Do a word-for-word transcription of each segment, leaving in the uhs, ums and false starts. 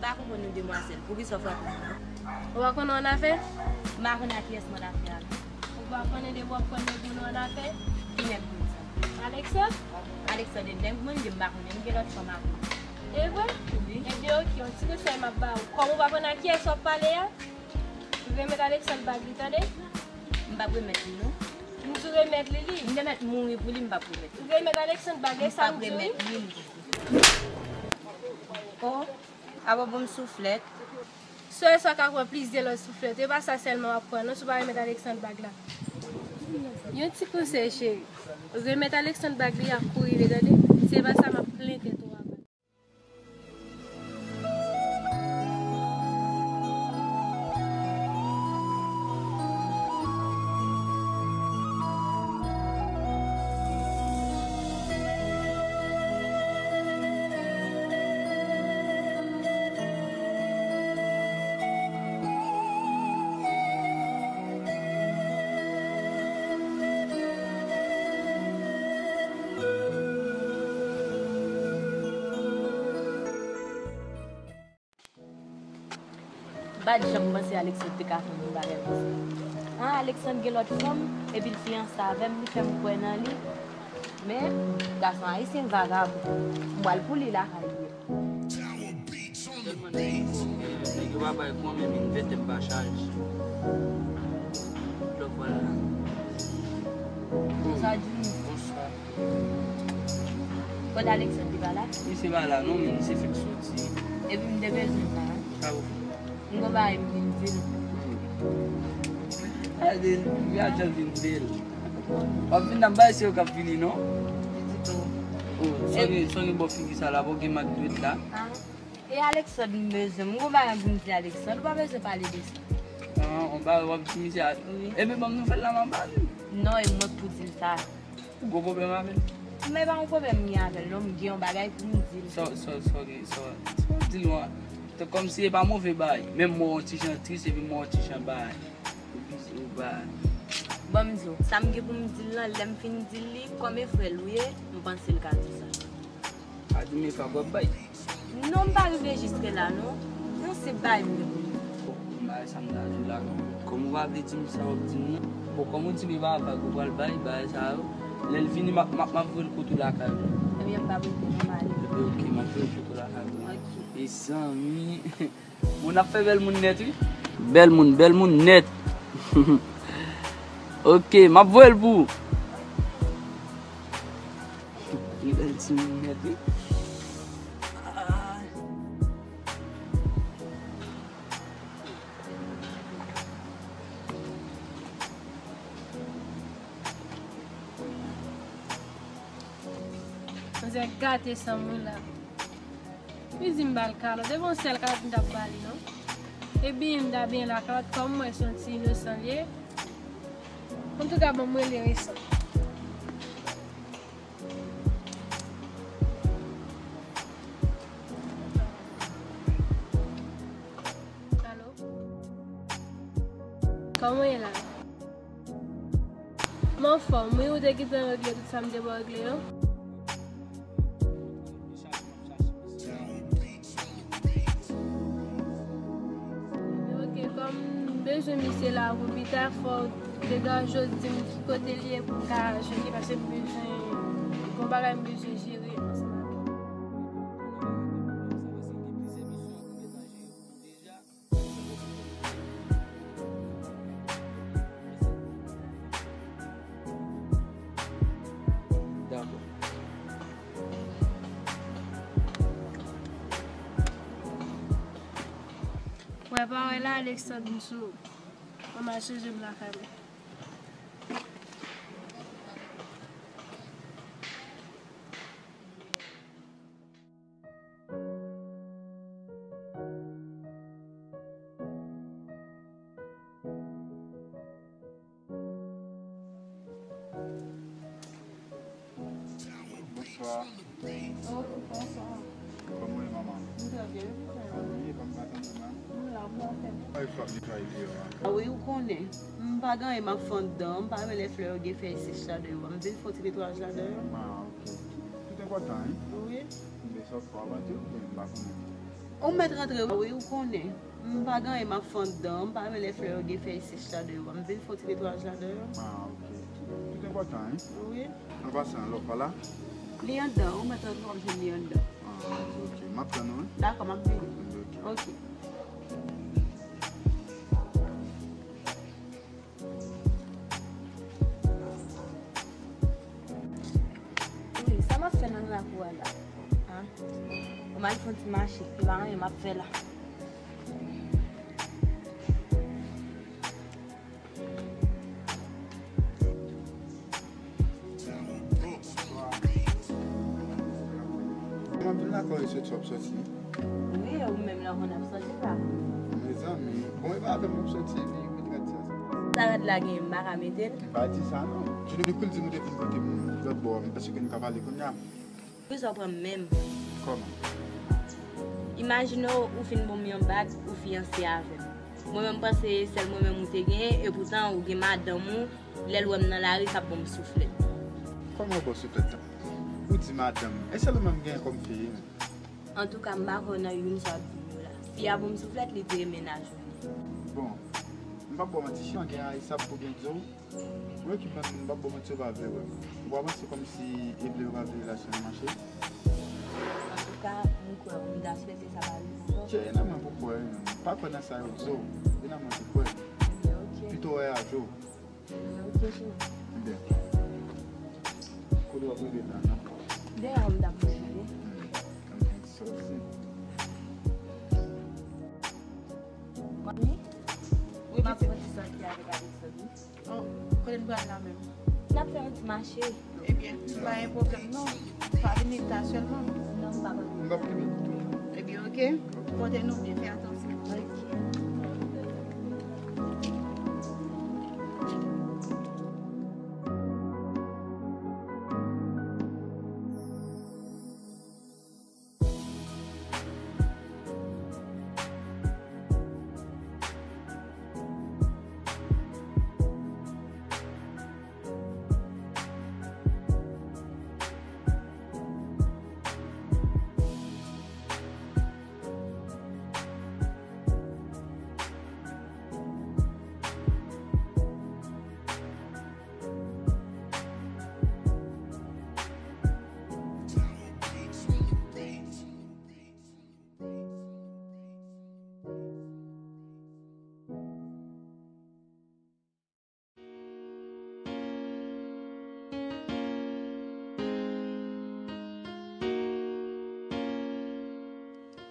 Pa konprann nou demwazèl. Poukisa w frape m nan? Ou pa konnen w annafè? M pa konnen ak kiyès m annafè avè. Ou pa konnen depi w ap pran nèg moun ou annafè? Ki nèg moun sa? Alexandre. Alexandre e nèg mwen, m pa konnen, m gen lòt fanm avè l. E vre? Wi. Ebyen, oke, yon ti konsèy m ap ba ou. Kòm ou pa konnen ak kiyès w ap pale a, remèt Alexandre bag li, tande? M p ap remèt li, non. M di w remèt li li. M te mèt mouri pou li, m p ap remèt li. Remèt Alexandre bag li, sa m di w. M p ap remèt li. Oh, apa bon m souflèt. Sè sa ka pran plizyè lòt souflèt. E pa sa sèlman w ap pran, non, si w pa remèt Alexandre bag la. Yon ti konsèy, cheri. Remèt Alexandre bag li ak kouri li, tande? Si se pa sa, m ap plen tèt ou avè l. M pa t janm panse Alexandre te ka fè m yon bagay konsa. An, Alexandre gen lòt fanm, epi l fiyanse avè m, li fè m kwè nan li. Men, gason ayisyen vagabon. M pral pou li lakay li. Nèg yo pa bay kòman, men m vete m pa chaje. Lòk pral la. Sa di m. Bonswa. Kot Alexandre, li pa la? Misye pa la non, men misye fèk soti. Epi m te bezwen sa. Sa ou fè? M gon bagay m vin di nou. Gade, gade jan l vin bèl. W ap vin nan bay se yo k ap vini non. Di tou. Oh, songe, songe bò figi sa la, bò gen mak dwèt la. Ah. E Alexandre m bezwen. M gon bagay pou m di Alexandre. Ou pa bezwen pale de sa. Ah, on bagay w ap di misye a. Wi. Ebyen, ban m nouvèl la, m ap ba li. Non, e mwen k pou di l sa. Ou gon pwoblèm avè l? Men pa yon pwoblèm m gen avè l, non. M gen yon bagay pou m di l. Sa, sa, sa w gen, sa, sa w di l, wan. Te kòmsi e pa move bagay. Men m wè w yon ti jan tris, epi m wè w yon ti jan bagay. Ou bizi, ou bagay. Ban m di w, sa m gen pou m di l lan, lè m fin di l li, kòm e frè l ou ye, m panse l ka di sa. Pa di m e frap w ap bay. Non, m pa rive jis la non. Yon senp bagay m gen pou m di. Bon, bagay sa m ta di w la non. Kòm ou pa vle di m sa w ap di m nan. Bon, kòm ou di m e pa vag ou pral bay, bagay sa yo. Lè l vini, m ap, m ap, m ap voye l kote w lakay ou. Ebyen, m p ap rete non, m ale. Ebyen, oke, m ap voye l kote w lakay ou. Oke. Mezanmi. Moun ap fè bèl moun nèt, wi. Bèl moun, bèl moun nèt. Oke, m ap voye l pou ou. Li bèl timoun nèt, wi. Manzè gate san mwen la. Li di m ba l kalòt. Epi yon sèl kalòt m t ap ba li non. Epi m ta benyen lakalòt, kòm m wè se yon ti inosan li ye. Antouka, ban m rele resan. Alo? Kòman w ye la? M anfòm, wi, ou te gentan regle tout sa m te ba w regle yo? Ok, kòm m bezwen misye la pou pita, fò w degaje w di m ki kote l ye pou m ka jwenn li, paske m bezwen, gon bagay m bezwen jere ansanm avè l. Dakò. Wè pa wè la, Alexandre m sou. Mwen m al chanje m lakay mwen. Bonswa. Oh, bonswa. Kòman w ye, manman? M trè byen, wi, frè. Wi, kòm pa tann manman. M la, m la, frè. Ay, frap netwaye vye a. Ah wi, ou konnen. M pa gen anyen, m ap fè anndan. M pa renmen lè flè yo gen fèy sèch ladan yo. M vin fè yon ti netwayaj ladan yo. Ah, ok. Tout enpòtan, wi. Wi. Men sa w fè w avanse oubyen m pa konnen? Ou mèt rantre, wi, ou konnen. M pa gen anyen m ap fè anndan, m pa renmen lè flè yo gen fèy sèch ladan yo. M vin fè yon ti netwayaj ladan yo. Ah, ok. Tout enpòtan, wi. Wi. An pasan, lòt pa la? Li anndan, ou mèt rantre, w ap jwenn li anndan. Ah, ok. M ap tann ou, wi. Dakò, m ap vini. Ok. Ok. Wi, sa m ap fè nan lakou a la? A? Ou m al fè yon ti mache, e pa anyen m ap fè la. Mwen vin lakay ou, soti w ap soti. Wi, ou menm la konn ap soti la. Mezanmi, bon, e pa avè m w ap soti, epi ou vin gad sa. Sa rad la genyen, m pa ka mete l. M pa di sa, non. Junior, kou l di nou te vin kote m lòt bò a, m panse ke nou ka pale kounye a. Poukisa w pran m menm? Kòman? Imajine w, ou fin ban m yon bag, ou fiyanse avè m. Mwen menm, m panse sèl mwen menm ou te genyen, epoutan ou gen madanm ou, lè l wè m nan lari, k ap ban m souflèt. Kòman w ban w souflèt la? Ou di madanm, e sèl ou menm m genyen kòm fi, wi. Antouka, m pa kwè nan youn sa w ap di m yo la. Fi a ban m souflèt, li te mennaj ou. Bon, m p ap ba w manti, si w gen Ayisa pou gen di w, wi, ki menm, m p ap ba w manti, yo pa vle wè m. Ou pa panse kòmsi e vle yo pa vle relasyon an mache? Antouka, m kwè w, m ta swete sa pa rive ankò. Cheri, e nan mwen pou kwè, wi, menm. Pa kwè nan sa yo di w, e nan mwen pou kwè. Ebyen, ok. Pito wè a jou. Ebyen, ok, cheri. Ebyen. Kote w ap rive la, non? Dèyè w m t ap rive. Hmm. Ann fè yon ti sòti. Mami? Wi, pitit. M ap pran ti sòti avèk Alexandre. Oh, kote n pral la menm? N ap fè yon ti mache. Ebyen, pa gen pwoblèm non. Pa vin ta sèlman. Non, m pa vin. M p ap kenbe l tou. Ebyen, ok. Pòte nou byen, fè atansyon. Ok.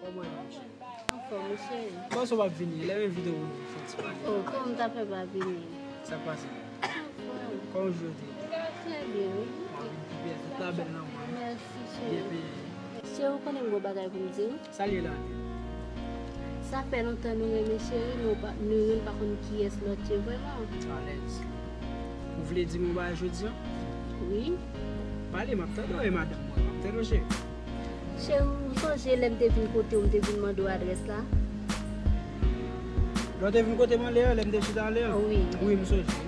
Kòman w ye, cheri? Anfòm, wi, cheri. Kòman w ap vini? Lè m envite w vin fè yon ti pale. Oh, kòman m ta fè pa vini? Sa k pase? Anfòm. Kòman w jodi? Trè byen, wi. W ap vin pi bèl. Tout la bèl nan mwen. Mèsi, cheri. Byen peye. Cheri, ou konnen m gen yon bagay pou m di w. Sa l ye la, anpil? Sa fè lontan nou renmen, cheri, men w pa, nou youn pa konn kiyès lòt ye vrèman. Alèz. Ou vle di m yon bagay jodi a? Wi. Pale, m ap tande w, e madanm mwen, m ap tande w, cheri. Cheri, ou sonje lè m te vin kote w, m te vin mande w adrès la? Lè w te vin kote m anlè a, lè m te chita anlè a? Wi. Wi, m sonje.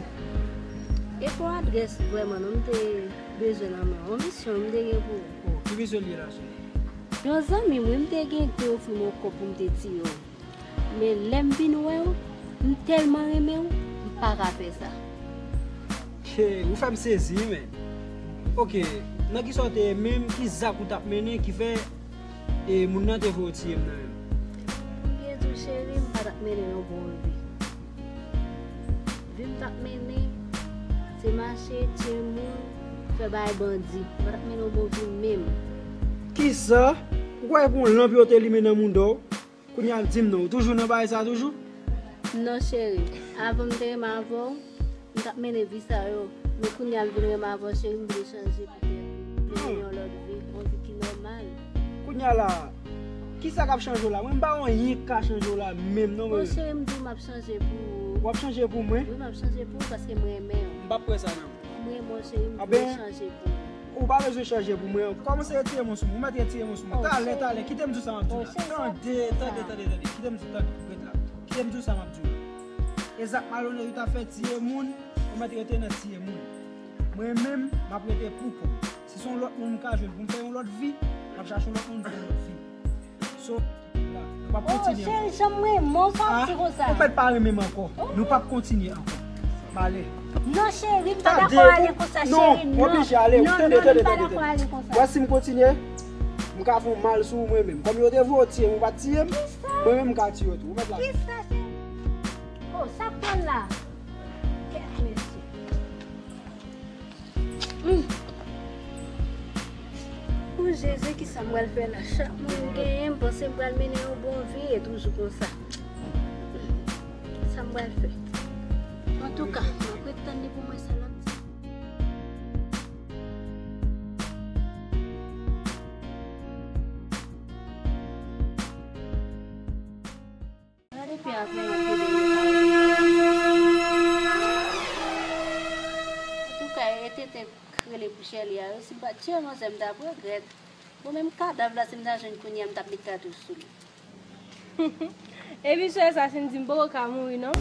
E pa yon adrès vrèman, non, m te bezwen nan men w. Yon misyon m te gen pou ou. Oh, ki misyon l ye la, cheri? Yon zanmi m, wi, m te gen te ofri m yon kòb pou m te tiye w. Men lè m vin wè w, m tèlman renmen w, m pa ka fè sa. Hey, ou fè m sezi, wi, men. Ok, nan kisa w te ye menm, ki zak ou t ap mennen ki fè, e, moun nan te voye w tiye m nan menm? Pou m byen di w, cheri, m pa t ap mennen yon bon vi. Vi m t ap mennen, se mache, tiye moun, fè bagay bandi. M pa t ap mennen yon bon vi menm. Kisa? Ou kwè pou yon lanp yo te limen nan mouda w? Kounye a di m non, ou toujou nan bagay sa toujou? Non, cheri. Avan m te renmen avè w, m t ap mennen vi sa yo. Men kounye a m vin renmen avè w, cheri, m vle chanje poutèt ou. M vle mennen yon lòt vi, yon vi ki nòmal. Kounye a la, kisa k ap chanje w la? Mwen, m pa wè anyen k ka chanje w la menm non, mwen. Bon, cheri, m di w m ap chanje pou ou. W ap chanje pou mwen? Wi, m ap chanje pou ou paske m renmen w. M p ap kwè sa nan. M renmen w, cheri, m vle chanje pou ou. Ou pa bezwen chanje pou mwen. Kòmanse retire men w sou mwen. Ou mèt retire men w sou mwen. Talè, talè. Kite m di w sa m ap di w la. Tande, tande, tande, tande. Kite m di w, tande. Ret la. Kite m di w sa m ap di w la. E zak malonèt ou ta fè tiye moun, ou mèt rete nan tiye moun. Mwen menm, m ap rete pou kò m. Si se yon lòt moun m ka jwenn pou m fè yon lòt vi, m ap chache yon lòt moun pou yon lòt vi. So, la. W ap kontinye ankò. Cheri, janm renmen w sòti konsa. Ou mèt pa renmen m ankò. Nou p ap kontinye ankò. M ale. Non, cheri, m pa dakò ale konsa, cheri, non. Non, oblije ale. Non, tande, non, tande, tande. Wè si m kontinye, m ka fè w mal sou ou mwen menm. Kòm yo te voye w tiye m, ou pa t tiye m, mwen menm m ka tiye w tou. Ou mèt la. Kisa, cheri? Oh, sa k pran la? Kèt mesye. Hmm. Oh Jezi, kisa m pral fè la? Chak moun m genyen, m panse m pral mennen yon bon vi, e toujou konsa. Sa m pral fè? Antouka, m ap ret tann li pou m wè sa l ap di. Gade pè a vrèman pede yo. Antouka, e tete k rele pou Chèli a wi. Si m pa t tiye manzè, m t ap regrèt. Bon, menm kadav la, si m ta jwenn kounye a, m t ap met katou sou li. Epi sè sa, si m di m poko ka mouri non.